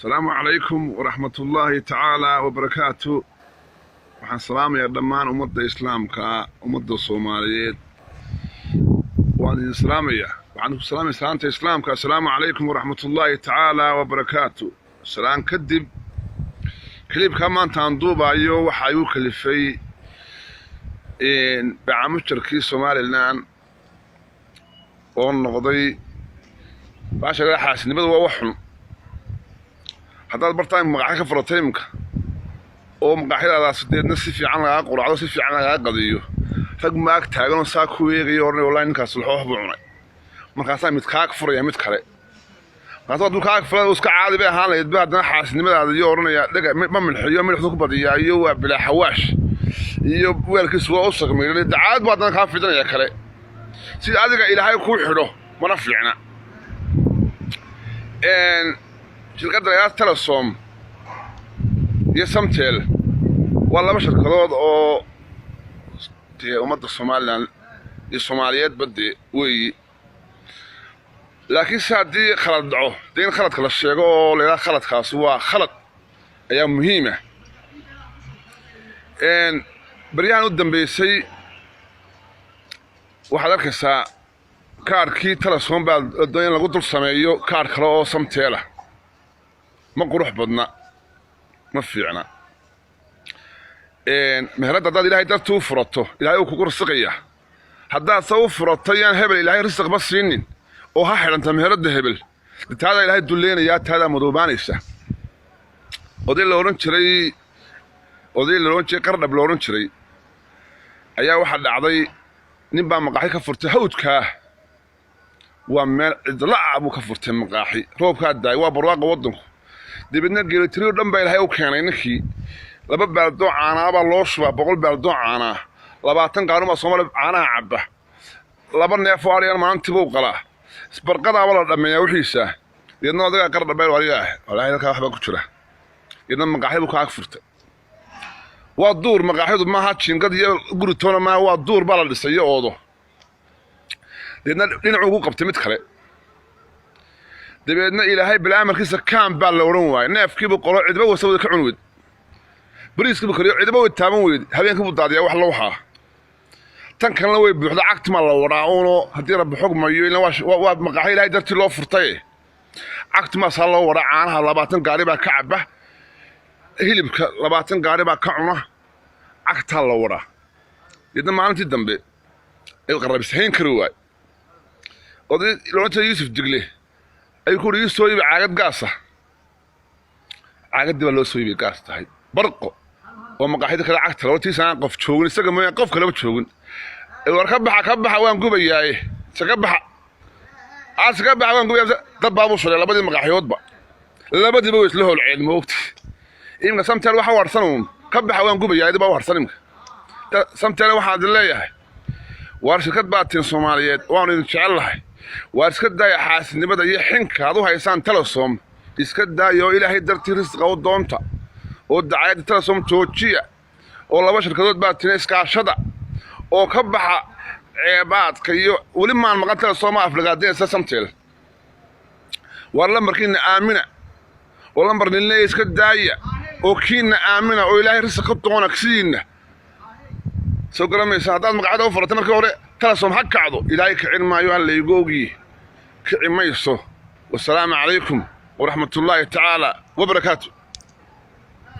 Asalaamu calaykum waraxmatullaahi tacaala wabarakaatu. Waxaan salaamayaa dhammaan ummadda islaamka, ummadda Soomaaliyeed. Waan idin salaamayaa. Waxaan ku salaamaya salaanta islaamka: assalaamu calaykum waraxmatullaahi tacaala wabarakaatu. Salaan kadib, clipkaa maanta aan duubaayo waxaa igu kalifay bacamujarkii Somaliland oo noqday baasha xaasidnimadu waa wax xun. Haddaad bartaan maqaaxyo ka furatay imika oo maqaaxyadaadaas deedna si fiican lagaa quracdo, si fiican lagaa qadiyo, rag maag taaganoo saa ku eegayo odhanay: "Wallahi ninkaas laxoox buu cunay." Markaasaa mid kaa furaya mid kale. Markaas hadduu kaa furay, iska caadi bay ahaan lahayd ba. Haddana xaasidnimadaada iyo odhanaya dhega ma milxiyo, milixdu ku badiyaa, iyo waa bilaa xawaash, iyo weelkiisu waa u sagmaylan, dacaad buu haddana kaa fidinaya kale. Sida adiga Ilaahay kuu xidho mana fiicna. Shirkadda lagaa Telesom iyo Samtel waa laba shirkadood oo dee ummadda Somaliland iyo Soomaaliyeedba dee weeyi. Laakiin se haddii khalad dhaco, dee in khaladka la sheego oo la yidhaha khaladkaasi waa khalad ayaa muhiima. Baryahan u dambeysay waxaad arkaysaa kaarkii Telesom baa doon in lagu dul sameeyo kaar kale oo Samteela. Ma qurux badna, ma fiicna. Meheradda haddaad Ilaahay dartii u furato, Ilahay uu kugu risiqaya. Haddaad se u furato yaan hebel Ilaahay risiqba siinin oo ha xidhanta meheradda hebel, taadaa Ilaahay dulleynayaa, taadaa madoobaanaysa. Oday la odhan jiray Qardhab la odhan jiray ayaa waxaa dhacday nin baa maqaaxi ka furtay hawdkaa. Waa meel cidla'a buu ka furtay maqaaxi. Roobkaa daay, waa barwaaqa waddanku. Dabeedna geelitiriyo dhan baa Ilaahay u keenay ninkii. 2 baaldoo caanaa baa loo shubaa, 100 baaldoo caanaa, 20 qaanuun baa Soomaaliya caanaha cabba, 2 neef oo adhigan maalintii buu qalaa, barqadaaba la dhammeeyaa wixiisa. Deedna odagaa Qardhabeel waligaa, walaahi halkaa waxbaa ku jira. Deedna maqaaxi buu ka ag furtay. Waa duur maqaaxidu, maaha jiingad iyo guri toona maaha, waa duur baa la dhisay iyo oodo. Deedna dhinacuu ugu qabtay mid kale. Dabeedna Ilaahay bilaamarkiisa kaan baa la odhan waayey. Neefkiibuu qolo, cidba wasawada ka cun weyd. Bariiskiibuu kariyo, cidba way taaban weyd. Habeenkiibuu daadiyaa wax lowxaa. Tan kalena way buuxda, cagtimaa la wadhaa uuno. Haddii Rabbi xogmayo, ilaa waa maqaaxi Ilaahay dartii loo furtaye, cagtimaasaa loo wadhaa. Caanaha 20 gaari baa ka cabba, hilibka 20 gaari baa ka cuna, cagtaa la wadhaa. Deedna maalintii dambe ay qarabishayn kari waay. Oday loodhan jiray Yuusuf Digle ayuu ku uri: "Ii soo iibi caagad gaasa." Caagaddii baa loo soo iibiyey, gaas tahay barqo oo maqaaxida kale cagta laba tiisaan qof joogin, isaga mooyaan qof kaleba joogin. "War ka baxa, ka baxa, waan gubayaaye, iska baxa, iska baxa, waan gubayaa." Dab baa buu shulay labadii maqaaxiyoodba, labadiiba way isla holceen. Moogti imika Samtel waxa u harsan uun "ka baxa, waan gubayaa" baa u harsan imika Samtel. Waxaan idin leeyahay, waar shirkad baa tiin Soomaaliyeed, waanu idin jecel lahay. Waar iska daaya xaasidnimada iyo xinka aad u haysaan Telesom. Iska daaya oo Ilaahay dartii risqa u doonta, oo dacayadda Telesom joojiya, oo laba shirkadood baa tiin, iskaashada oo ka baxa ceebaadka. Iyo weli maan maqan Telesom aflagaadinaysa Samtel. Waar lambarkiina aamina oo lambar nilneeya iska daaya, oo kiina aamina, oo Ilaahay risiq ka doona sidiinna. Soo garamaysa? Haddaad magacada u furatay markii hore "Telesom ha kacdo", Ilaahay kicin maayo, aan laygu ogyi, kici mayso. Wasalaamu calaykum waraxmatullaahi tacaala wabarakaatu.